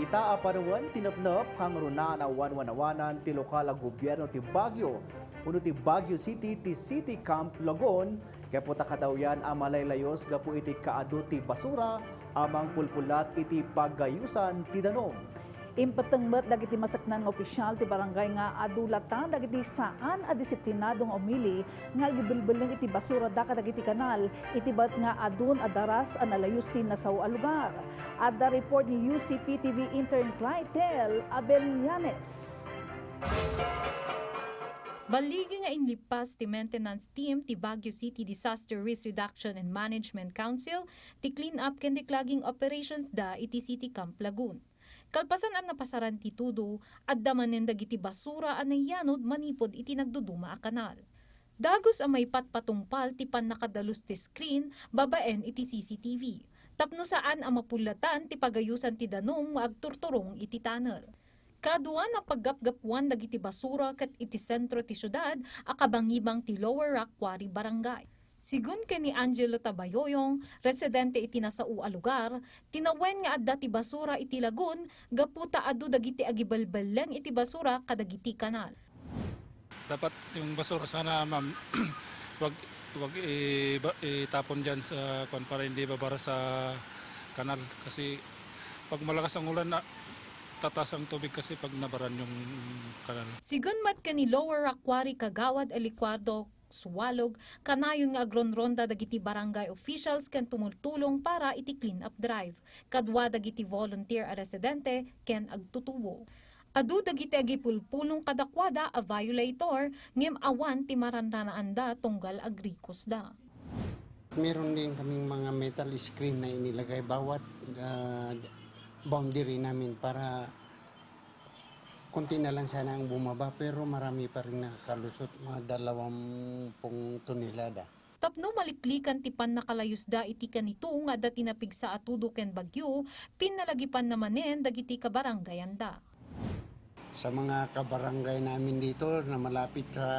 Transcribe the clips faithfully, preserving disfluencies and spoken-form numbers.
Ita a panawen, tinepnep kangrunaan a wanwanawanan ti lokal a gobierno ti Baguio, wenno ti Baguio City, ti City Camp Lagoon, gapu ta kadawyan a malaylayus gapu iti kaadu ti basura a mangpulpullat iti pagayusan ti danum. Impetteng met dagiti maseknan nga opisyal ti barangay nga adu latta dagiti saan a disiplinado nga umili nga agibelbelleng iti basurada kadagiti kanal iti bayat nga adun a daras a nalayus ti nasao a lugar. Adda report ni U C P T V intern Clytel Abelianes. Balligi nga inlippas ti maintenance team ti Baguio City Disaster Risk Reduction and Management Council ti clean-up ken declogging operations da iti City Camp Lagoon. Kalpasan a napasaran ti tudo, adda manen dagiti basura a naiyanod manipud iti nagduduma a kanal. Dagus a maipatpatungpal ti pannakadalus ti screen babaen iti C C T V, tapno saan a mapullatan ti pagayusan ti danum nga agturturong iti tunnel. Kaduan a paggapgapuan dagiti basura ket iti sentro ti siudad a kabangibang ti Lower Rock Quarry Barangay. Sigun ken ni Angelo Tabayoyong, residente iti nasao a lugar, tinawen nga adda ti basura iti lagun gapu ta adu dagiti agibelbelleng iti basura kadagiti kanal. Dapat yung basura sana, ma'am, wag, wag iba-, itapon dyan sa, kwan, para hindi babara sa kanal. Kasi pag malakas ang ulan, na, tataas ang tubig kasi pag nabaran yung kanal. Sigun met ken ni Lower Rock Quarry Kagawad Elicuardo Sualog, kanayon nga agronronda dagiti barangay officials ken tumultulong para iti clean-up drive. Kadua dagiti volunteer a residente ken agtutubo. Adu dagiti agipulpulong kadakuada a violator ngem awan ti maranranaanda tunggal agrikosda. Meron din kaming mga metal screen na inilagay bawat, ah, boundary namin para konti na lang sana ang bumaba, pero marami pa rin nakakalusot, mga dalawampung tonelada. Tapno maliklikan ti pannakalayusda iti kanito nga adda ti napigsa a tudo ken bagyo, pinnalagipanna manen dagiti kabarangayanda. Sa mga kabarangay namin dito na malapit sa,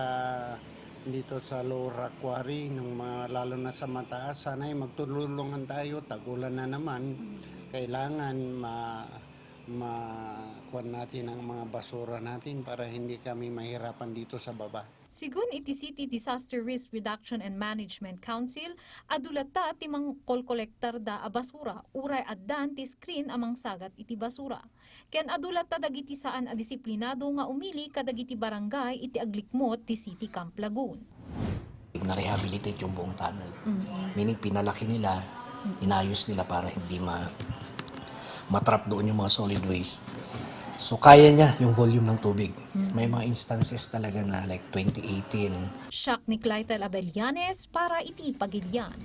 dito sa Lower Quarry, nung mga, lalo na sa mataas, sana'y magtulungan tayo, tag-ulan na naman. Kailangan ma-, ma-, kuwan natin ang mga basura natin para hindi kami mahirapan dito sa baba. Sigun iti City Disaster Risk Reduction and Management Council, adu latta ti mangkolkolektarda a basura, uray addan ti screen a mangsagat iti basura. Ken adu latta dagiti saan a disiplinado nga umili kadagiti barangay iti aglikmot ti City Camp Lagoon. Na-rehabilitate yung buong tunnel. Mm. Meaning, pinalaki nila, inayos nila para hindi ma-, matrap doon yung mga solid waste. So, kaya niya yung volume ng tubig. Mm. May mga instances talaga na, like, twenty eighteen. Siak ni Clytel Abellanes para iti Pagilian.